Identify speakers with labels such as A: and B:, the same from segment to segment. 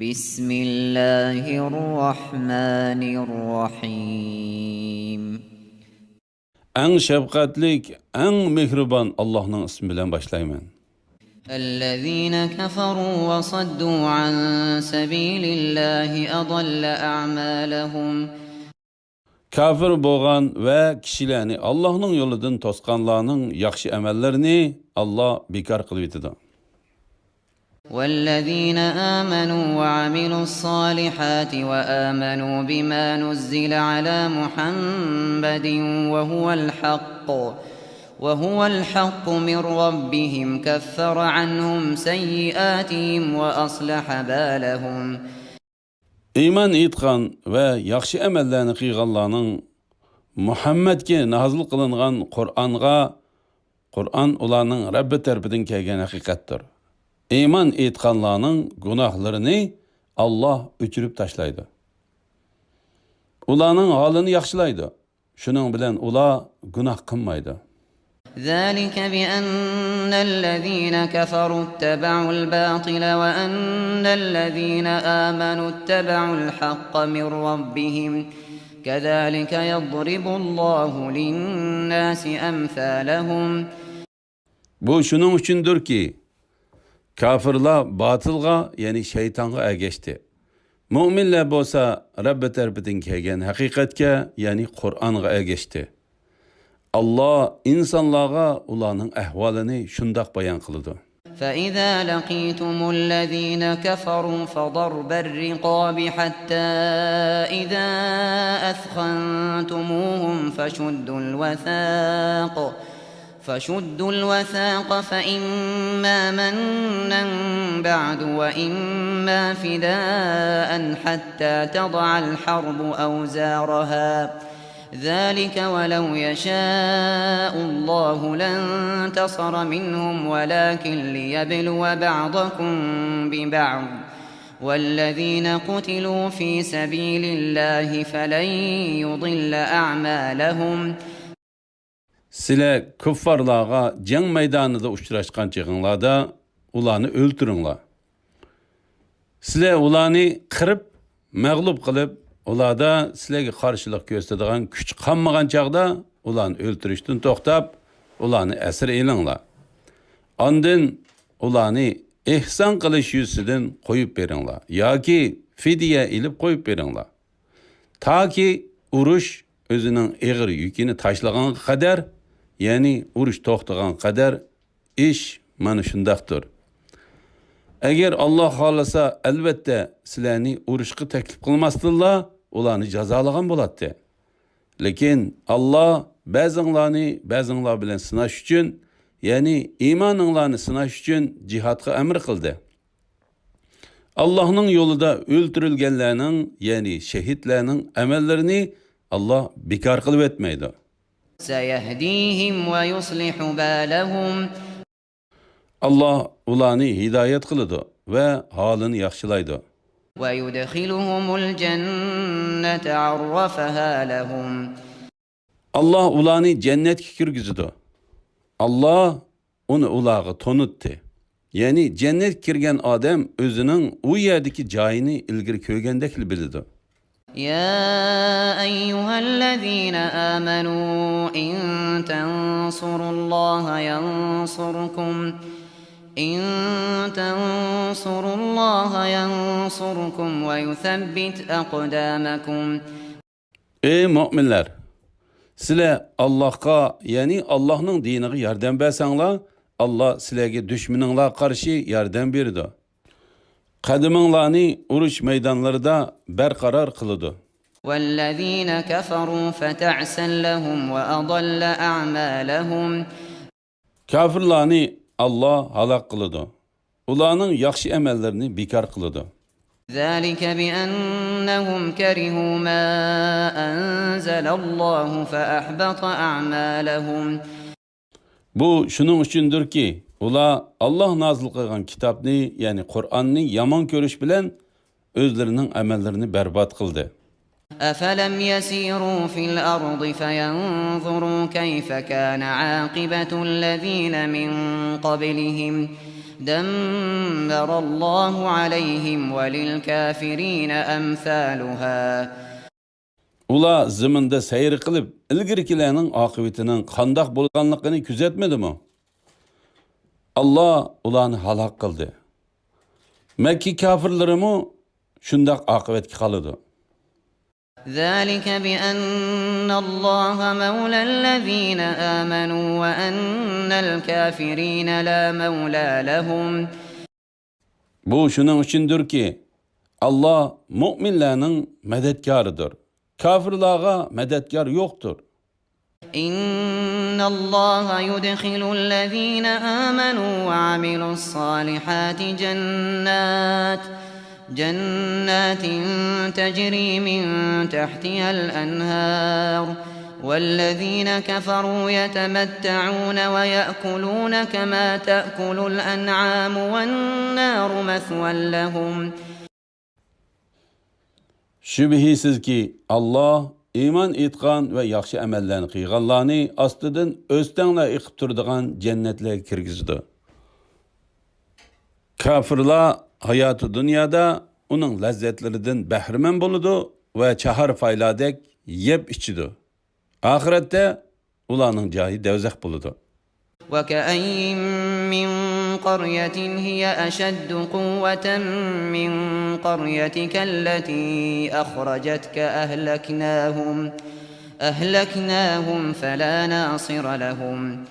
A: Bismillahirrahmanirrahim.
B: Eng şefkatlik, eng mehriban Allah'ın ismi bilen başlayman.
A: الذين كفروا وصدوا عن سبيل الله أضل أعمالهم.
B: Kafir boğan ve kişilerini Allah'ın yolundan toskanlarının yakşı emellerini Allah bekar kılıp etdi.
A: والذين آمنوا وعملوا الصالحات وآمنوا بما نزل على محمد وهو الحق من ربهم كفر عنهم سيئاتهم وأصلح بالهم.
B: İman etkan ve yakşı emellerini kıyğanlarının Muhammed'e nazil kılıngan Kur'an ularının Rabbi tarafından kelgen hakikattir. İman etkanlarının günahlarını Allah öçürüp taşlaydı. Ularının halini yaxşılaydı. Şunun bilen ular günah kılmaydı.
A: ذلك بأن الذين كفروا اتبعوا الباطل وأن الذين آمنوا اتبعوا الحق من ربهم كذلك يضرب الله للناس أمثالهم.
B: Bu şunun içindir ki kafirler batılga yani şeytanga ergeçti. Müminler bolsa Rabbi tarafından kelgen hakikatke yani Kur'an'a ergeçti. Allah insanlara ularning ahvolini shundoq bayon qildi.
A: فإذا لقيتم الذين كفروا فضرب الرقاب حتى إذا أثخنتموهم فشدوا الوثاق فإما منا بعد وإما فداء حتى تضع الحرب أوزارها ذلك ولو يشاء الله لانتصر منهم ولكن ليبلو بعضكم ببعض والذين قتلوا في سبيل الله فلن يضل أعمالهم.
B: Sizler kuffarlarga jang meydanında uçraşkan çığınlarda ularni öldürünler. Sizler ularni kırıp, mağlup kılıp, ularda sizlerge karşılık gösterdiğin küç kalmagan çağda ularni öldürüştün toktap, ularni esir elinler. Andın ularni ihsan kılış yüzüden koyup verinler. Ya ki fidye ilip koyup verinler. Ta ki uruş özünün eğir yükünü taşlagan kadar, yani uruş toxtagan kadar iş mana şundaqdır. Eğer Allah halasa elbette sizlerni urushga teklif qilmasdinlar, ularni jazolagan bo'ladi. Lekin Allah ba'zinglar bilan sinash uchun, ya'ni iymoninglarni sinash uchun jihadga amr qildi. Allah'ның yolida o'ldirilganlarning, ya'ni shahidlarning amallarini Allah bekor qilib etmaydi.
A: سيهديهم ويصلح بالهم.
B: Allah ularni hidayet qiladi ve halini yaxshilaydi.
A: ويدخلهم الجنة عرفها لهم.
B: Allah ularni cennetga kirgizdi. Allah uni ularga tonutdi. Yani cennet kirgen adam özünün o yerdeki joyini ilgiri ko'rgandek bildi.
A: يا أيها الذين آمنوا إن تنصروا الله ينصركم ويثبت أقدامكم.
B: Ey müminler! Sizler Allah'a yani Allah'ın dinine yardım bersanlar, Allah sizlerge düşmanınla karşı yardım berdi. Qadiminglarni urush meydanlarida barqaror qiladi.
A: والذين كفروا فتعسا لهم وأضل أعمالهم.
B: Kafirlarni Allah halak qiladi. Ularning yaxshi amallarni bekor qiladi.
A: ذلك بأنهم كرهوا ما أنزل الله فأحبط أعمالهم. Bu şunun uchundir ki ular Allah nazil qilgan kitobni, ya'ni Qur'onni yomon ko'rish bilan o'zlarining amallarini barbod qildi. أفلم يسيروا في الأرض فينظروا كيف كان عاقبة الذين من قبلهم دمر الله عليهم وللكافرين أمثالها.
B: Ular ziminde seyir kılıp ilgirikilerinin akıbetinin kandak bulganlıkını küzetmedi mi? Allah ularını halak kıldı. Mekke kafirleri mi şundak akıbetki kalıdı.
A: ذلك بأن الله مولى الذين آمنوا وأن الكافرين لا مولى لهم.
B: Bu şunun içindir ki Allah müminlerin medetkarıdır. Kafirlığa medetkar yoktur.
A: إن الله يدخل الذين آمنوا وعملوا الصالحات جنات تجري من تحتها الأنهار والذين كفروا يتمتعون ويأكلون كما تأكل الأنعام والنار مثوى لهم.
B: Şübihisiz ki Allah iman etgan ve yaxşı emellerini qilganlarni ostidan o'stanglar iqib turadigan jannatlarga kirgizdi. Kafirlar hayatı dünyada uning lazzatlaridan bahramand bo'ladi va chahar fayladek yeb ichidi. Oxiratda ularning joyi dovzax bo'ladi.
A: وكأين من قرية هي أشد قوة من قريتك التي أخرجتك أهلكناهم فلا ناصر لهم.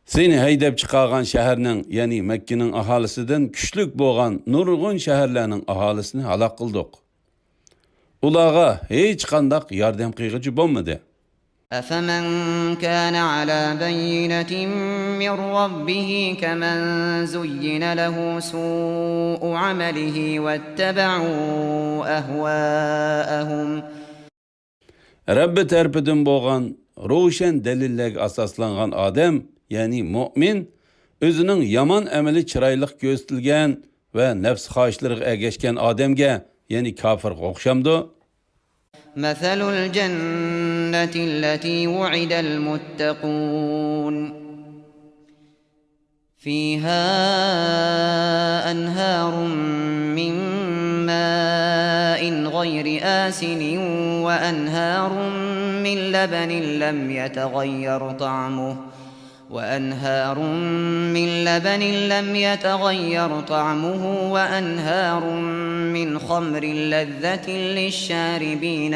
B: Seni haydab chiqargan shaharning, ya'ni Makkaning aholisidan kuchlik bo'lgan nurg'un shaharlarning aholisini halok qildik. Ularga hech qanday yordam qilg'ichi bo'lmadi.
A: أفمن كان على بينة من ربه كمن زين له سوء عمله واتبعوا أهواءهم.
B: Rabbi tarafından bo'lgan ro'shan dalillarga asoslangan odam, ya'ni mu'min, o'zining yomon amali chiroyli ko'rsatilgan va nafs xohishlariga ergashgan odamga, ya'ni kofirga o'xshamdi.
A: مثل الجنة التي وعد المتقون فيها أنهار من ماء غير آسن وأنهار من لبن لم يتغير طعمه وأنهار من خمر لذة للشاربين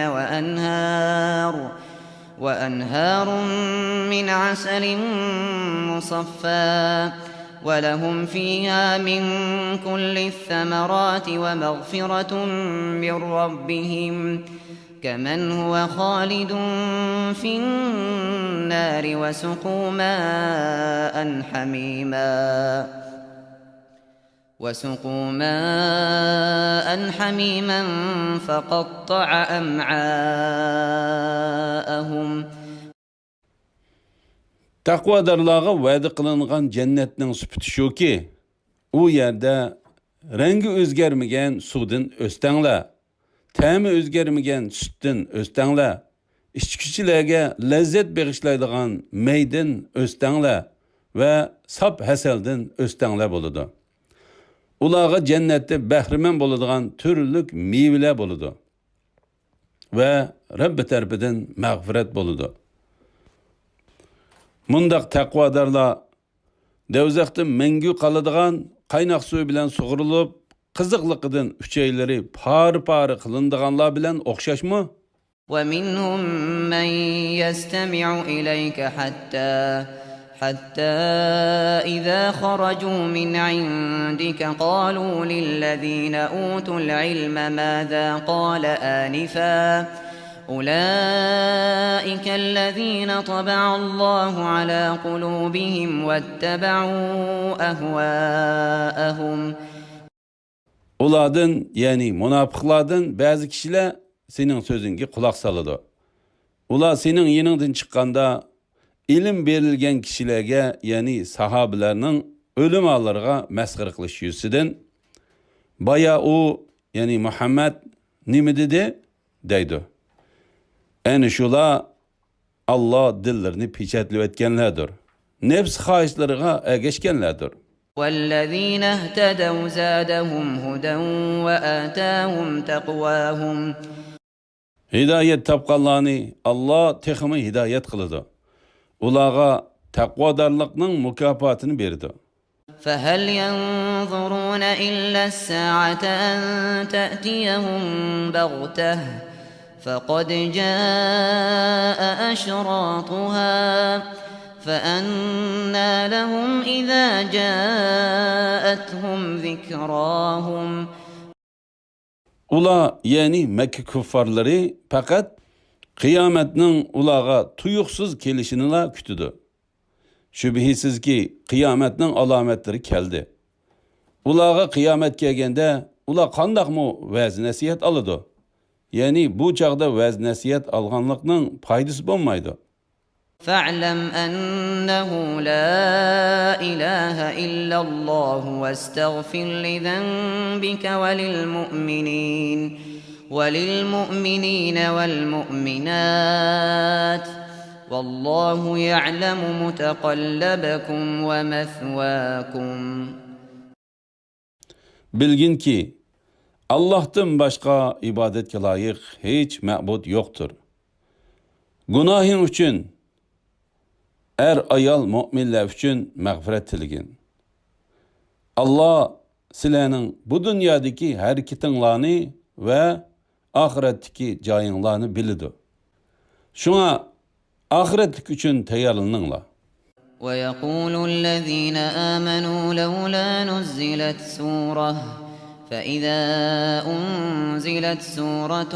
A: وأنهار من عسل مصفى ولهم فيها من كل الثمرات ومغفرة من ربهم كمن هو خالد في النار وسقوا ماء حميما فقطع أمعاءهم.
B: Taqvodorlarga va'da qilingan jannatning sifati shuki, u yerda rangi o'zgarmagan suvdan o'stanglar, ta'mi o'zgarmagan sutdan o'stanglar, ichkichilarga lazzat bag'ishlaydigan maydan o'stanglar va sop hasaldan o'stanglar bo'ladi. Ularga jannatda bahramand bo'ladigan turli mevalar bo'ladi va Rabbi tarafidan mag'firat bo'ladi. Mundaq taqvodorlar dovzaxda mangu qoladigan qaynoq suv bilan sug'urilib, qiziqligidan uchaylari par-pari qilindiganlar bilan o'xshashmi?
A: ومنهم من يستمع إليك حتى إذا خرجوا من عندك قالوا للذين أوتوا العلم ماذا قال آنفا أولئك الذين طبع الله على قلوبهم واتبعوا أهواءهم.
B: Ulardan, yani münafıklardan bazı kişiler senin sözünge kulak saladı. Ular senin yanından çıkkanda ilim verilgen kişilerge, yani sahabelerinin ölüm ağlarına meskır kılış yüzüden baya o, yani Muhammed nimi dedi? deydi. Eni şula Allah dillerini piçetlip etkenlerdir. Nefs hayışlarına ergeçkenlerdir.
A: وَالَّذ۪ينَ اهْتَدَوْا زَادَهُمْ هُدًى وَآتَاهُمْ تَقْوَاهُمْ
B: Hidayet tapqanlarını Allah teximi hidayet kılıdı. Ulağa takvadarlıkның mükafatını berdi.
A: فَهَلْ يَنْظُرُونَ إِلَّا السَّاعَةَ أَنْ تَأْتِيَهُمْ بَغْتَةً فَقَدْ جَاءَ أَشْرَاطُهَا فَأَنَّى لَهُمْ إِذَا جَاءَتْهُمْ ذِكْرَاهُمْ
B: Ula yani Mekke kuffarları fakat kıyametinin ulağa tuyuksuz gelişini kütüdü. Şübihisiz ki kıyametinin alametleri keldi. Ulağa kıyamet gelgende ula qandaq mı vəz nəsiyyət alıdı. Yani bu çağda vəz nəsiyyət alğanlıqның faydası olmaydı.
A: فَاعْلَمْ أَنَّهُ لَا إِلَٰهَ إِلَّا اللّٰهُ وَاسْتَغْفِرْ لِذَنْبِكَ وَلِلْمُؤْمِنِينَ وَالْمُؤْمِنَاتِ وَاللّٰهُ يَعْلَمُ مُتَقَلَّبَكُمْ وَمَثْوَاكُمْ
B: Bilgin ki Allah'tan başka ibadetke layık hiç ma'bud yoktur. Günahın üçün ayal müminler üçün mağfiret tilgin. Allah sizlerin bu dünyadaki hareketinlerini ve ahiretteki cayınlarını bilidi. Şuna ahiretlik üçün tayarlanınla.
A: وَيَقُولُ الَّذ۪ينَ آمَنُوا لَوْلَا نُزِّلَتْ سُورَةٌ فَإِذَا أُنزِلَتْ سُورَةٌ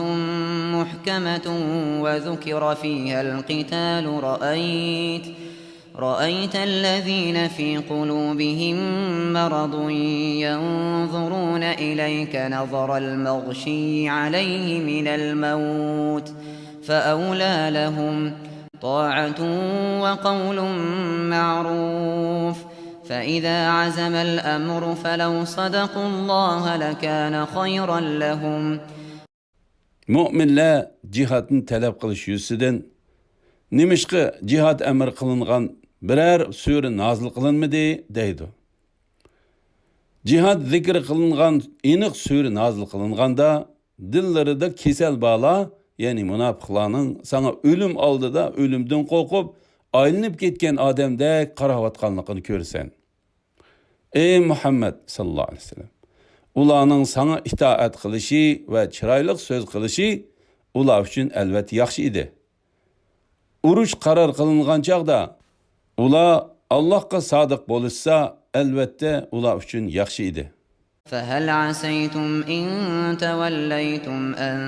A: مُحْكَمَةٌ وَذُكِرَ فِيهَا الْقِتَالُ رَأَيْتَ الَّذ۪ينَ فِي قُلُوبِهِمْ مَرَضٌ يَنْظُرُونَ إِلَيْكَ نَظَرَ الْمَغْشِيِّ عَلَيْهِ مِنَ الْمَوْتِ فَأَوْلَى لَهُمْ طاعة وقول معروف فإذا عزم الأمر فلو صدقوا الله لكان خيرا لهم
B: Müminler cihadını talep kılış yüzüden nimişki cihad emir kılıngan birer sure nazil kılınmadı deydi. Cihad zikri kılıngan iniq sure nazil kılınganda dillerinde kesel bağla yani münafıklarning sana ölüm aldı da ölümden korkup aylanıp ketken adamda qaravatqanligini görsen. Ey Muhammed sallallahu aleyhi ve sellem. Ularning sana itaat qilishi ve chiroyli söz qilishi ular uchun albatta yaxshi edi. Urush qaror qilingan chaqda ular Allohga sodiq bo'lsa albatta ular uchun yaxshi edi.
A: فَهَلْ عَسَيْتُمْ إِن تَوَلَّيْتُمْ أَن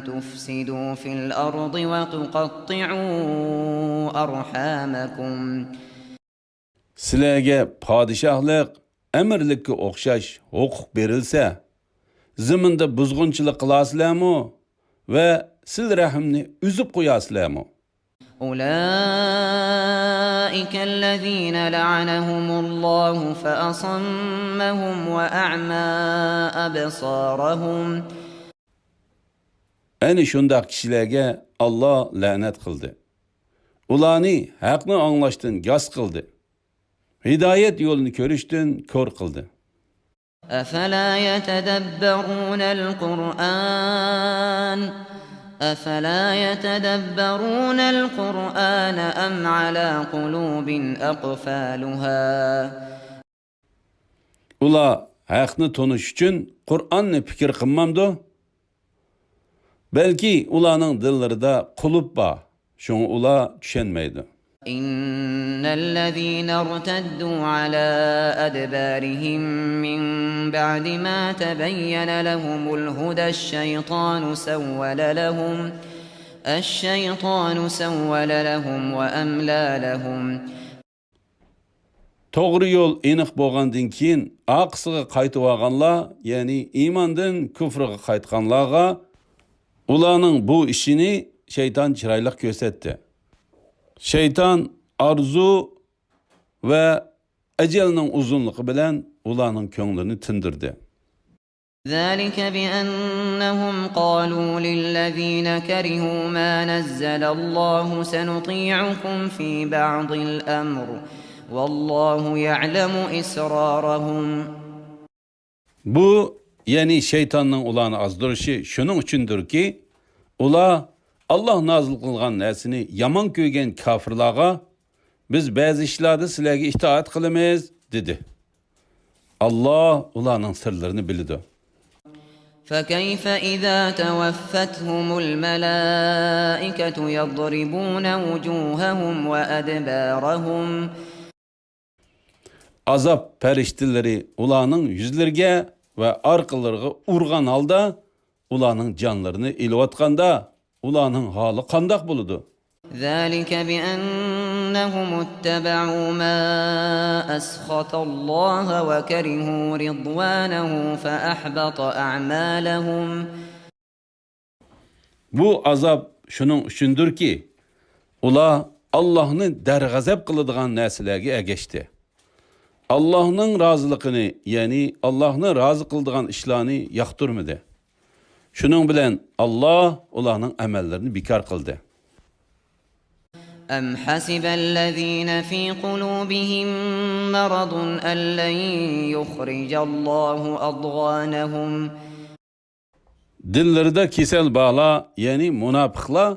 A: تُفْسِدُوا فِي الْأَرْضِ وَتُقَطِّعُوا أَرْحَامَكُمْ
B: Sizlarga padişahlık, emirlikka o'xshash huquq berilsa, zaminda buzg'unchilik qilasizlarmi va sil rahimni uzib qo'yasizlarmi?
A: أولئك الذين لعنهم الله فأصمهم وأعمى أبصارهم
B: Ani shundaq kishilarga Allah la'nat qildi. Ularni haqni anglashdan gaz qildi. Hidayet yo'lini ko'rishdan ko'r qildi.
A: أفلا يتدبرون القرآن أم على قلوب أقفالها
B: Ular haqni tonish uchun Qur'onni fikr qilmamdi. Balki ularning dillarida qulub bor. Shuni ular tushunmaydi.
A: إن الذين ارتدوا على أدبارهم من بعد ما تبين لهم الهدى الشيطان سول لهم وأملى لهم
B: To'g'ri yo'l aniq bo'lgandan keyin aqsiga qaytib olganlar, ya'ni iymondan kufrga qaytganlarga ularning bu ishini shayton chiroyli ko'rsatdi. Şeytan arzu ve ecelinin uzunluğu bilen ularning ko'nglini tindirdi.
A: ذلك بأنهم قالوا للذين كرهوا ما نزل الله سنطيعكم في بعض الأمر والله يعلم إسرارهم.
B: Bu yani şeytanның ularni azdırışı şunun üçündür ki, ular Allah nazil qilgan narsani yomon ko'rgan kafirlarga biz ba'zi ishlarda sizlarga itoat qilamiz dedi. Allah ularning sirlarini biladi.
A: فكيف إذا توفتهم الملائكة يضربون وجوههم وأدبارهم.
B: Azap periştileri ularning yüzleriga ve arqalariga urgan halda ularning canlarını ilayotganda ularning hali qandoq bo'ladi?
A: ذلك بأنهم اتبعوا ما أسخط الله وكرهوا رضوانه فأحبط أعمالهم.
B: Bu azap şunun üçündür ki, ular Allah'ını dergazap kılıdığan narsalarga ergeçti. Allah'ın razılıkını, yani Allah'ını razı kıldığan işlerini yaktırmadı. Şunun bilen Allah ularning amellerini bekar kıldı.
A: أم حسب الذين في قلوبهم مرض أن لن يخرج الله أضغانهم.
B: Dillerinde kesel bağla, yani münafıklar,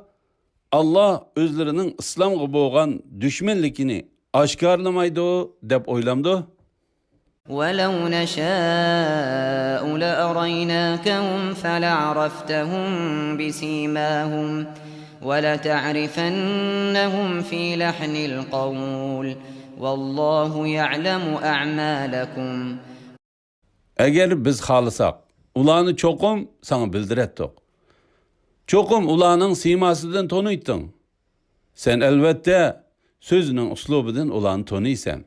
B: Allah özlerinin İslam'a boğan düşmanlıkını aşkarlamaydı dep oylamdı.
A: وَلَوْ نَشَاءُ لَأَرَيْنَاكَهُمْ فَلَعْرَفْتَهُمْ بِسِيمَاهُمْ وَلَتَعْرِفَنَّهُمْ فِي لَحْنِ الْقَوْلِ وَاللّٰهُ يَعْلَمُ أَعْمَالَكُمْ.
B: Eğer biz xalısak, ulanı çokum sana bildirettik. Çokum ulanın simasından tonuydun. Sen elbette sözünün uslubudan ulanı tonuysan.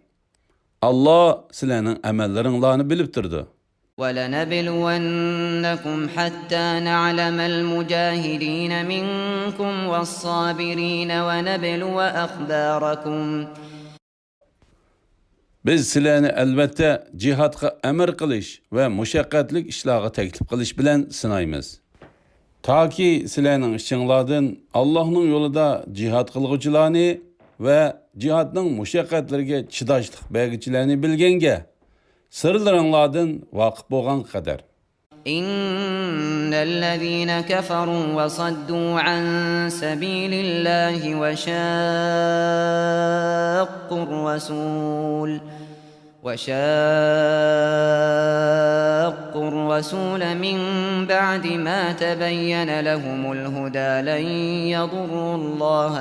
B: Allah sizlerinin amellerinlerini bilip durdu.
A: وَلَنَبْلُوَنَّكُمْ حَتَّى نَعْلَمَ الْمُجَاهِدِينَ مِنْكُمْ وَالصَّابِرِينَ وَنَبْلُوَ أَخْبَارَكُمْ.
B: Biz sizlerini elbette cihatga emir kılış ve muşakkatlik işlerine teklif kılış bilen sınayımız. Ta ki sizlerinin işçilerden Allah'ın yolunda cihat kılgıcılarını ve cihatның muşakkatlerine çıdaşlık belgicilerini bilgenge, sırlarınlardan vakıf boğan kadar.
A: إن الذين كفروا وصدوا عن سبيل الله وشاقوا الرسول من بعد ما تبين لهم الهدى لن يضروا الله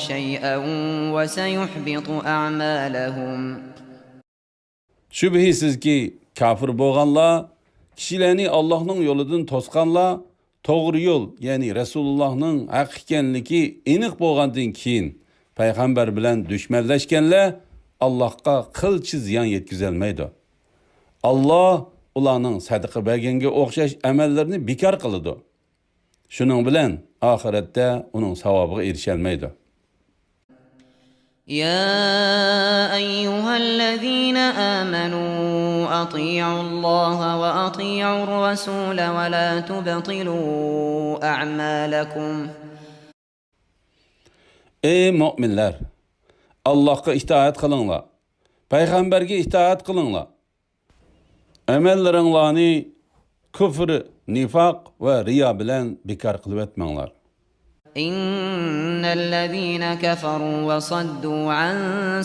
A: شيئا وسيحبط أعمالهم.
B: Şübhisiz ki kafir boğanlar, kişilerini Allah'ın yolundan toskanlar, doğru yol, yani Resulullah'ın hak ekenligi eniq boğandan keyin Peygamber bilen düşmanlaşkenler Allah'a kılçı ziyan yetküzelmeydi. Allah ularning sadaqa berganga o'xshash amallarni bekor qiladi. Şunun bilen ahiretde onun savabiga erishelmaydi.
A: يا أيها الذين آمنوا أطيعوا الله وأطيعوا الرسول ولا تبطلوا أعمالكم.
B: Ey müminler! Allah'a itaat kılınla, Peygamberge itaat kılınla. Amellerinlerini küfür, nifak ve riya bilen bekar kılıp etmenler.
A: إن الذين كفروا وصدوا عن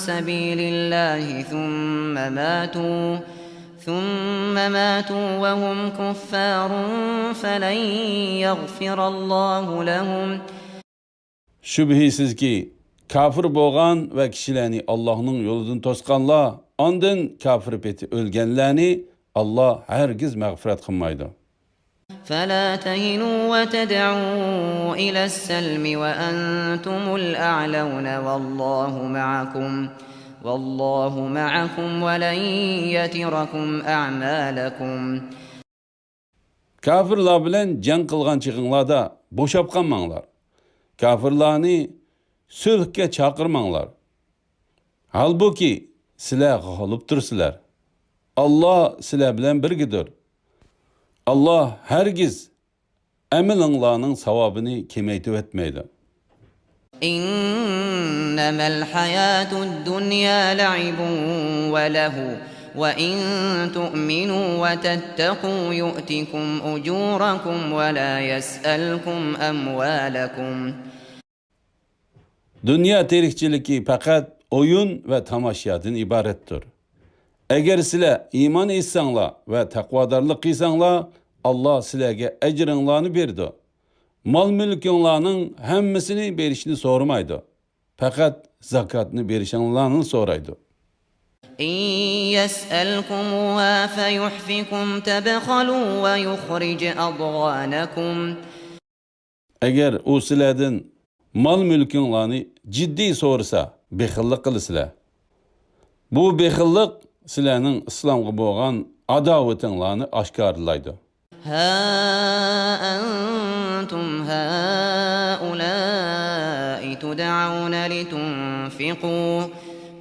A: سبيل الله ثم ماتوا وهم كفار فلن يغفر الله لهم.
B: Şübhisiz ki kafir boğan ve kişilerini Allah'ın yolundan toskanlar, ondan kafir peti ölgenlerini Allah hergiz mağfiret kılmaydı.
A: فلا تهنوا وتدعوا إلى السلم وأنتم الأعلون والله معكم ولن يتركم أعمالكم.
B: Kafirlar bilen can kılgan çıkınlarda boşap kalmanglar. Kafirlarni sülhke çakırmanglar. Halbuki sizler g'olib tursizlar. Allah sizler bilen birgidir. Allah hergiz əməlinglarning savabını kemeytib etmeydi.
A: إنما الحياة الدنيا لعب وله وإن تؤمنوا وتتقوا يؤتكم أجوركم ولا يسألكم أموالكم.
B: Dünya terikçiliki fakat oyun ve tamaşadan ibarettir. Eğer sizler iman etsanlar ve takvadarlık kıysanlar, Allah sizlerge ecrinlarını berdi. Mal mülkünlarının hemmisini berişini sormaydı. Fakat zakatını berişanlarını soraydı.
A: إن يسألكموها فيحفكم تبخلوا ويخرج أضغانكم.
B: Eğer o sizlerden mal mülkünlarını ciddi sorsa, bexillik kılısılar. Bu bexillik sizlerinin İslam'a boğan adavetinlarını aşkarlaydı.
A: ها أنتم هؤلاء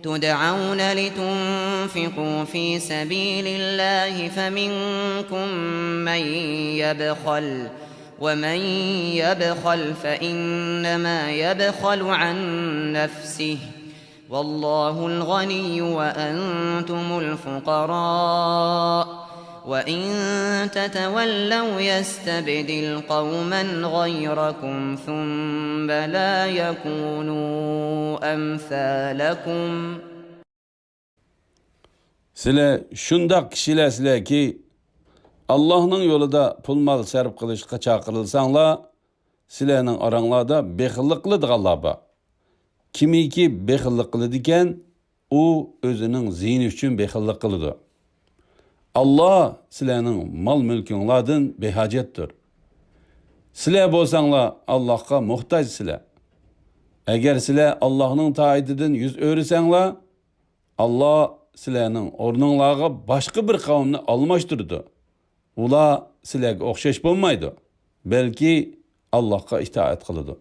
A: تدعون لتنفقوا في سبيل الله فمنكم من يبخل ومن يبخل فإنما يبخل عن نفسه والله الغني وأنتم الفقراء وإن تتولوا يستبدل قوما غيركم ثم لا يكونوا أمثالكم.
B: Sizler şundak kişiler sizler ki Allah'ın yolunda pul mal sarf kılışqa çağırılsanlar, sizlerning aranglarda bexillik qiladiganlar bor. Kimiki bexillik qiladigan, u o'zining ziyni uchun bexillik qiladi. Allah sizlerning mal mülkünlardan behacettir. Sizler bo'lsanglar Allohga muhtojsizlar. Agar sizler Allohning taatidan yuz o'risanglar, Allah sizlerning o'rninglarga boshqa bir qavmni almashtirdi. Ular sizlarga o'xshash bo'lmaydi, balki Allohga itoat qiladi.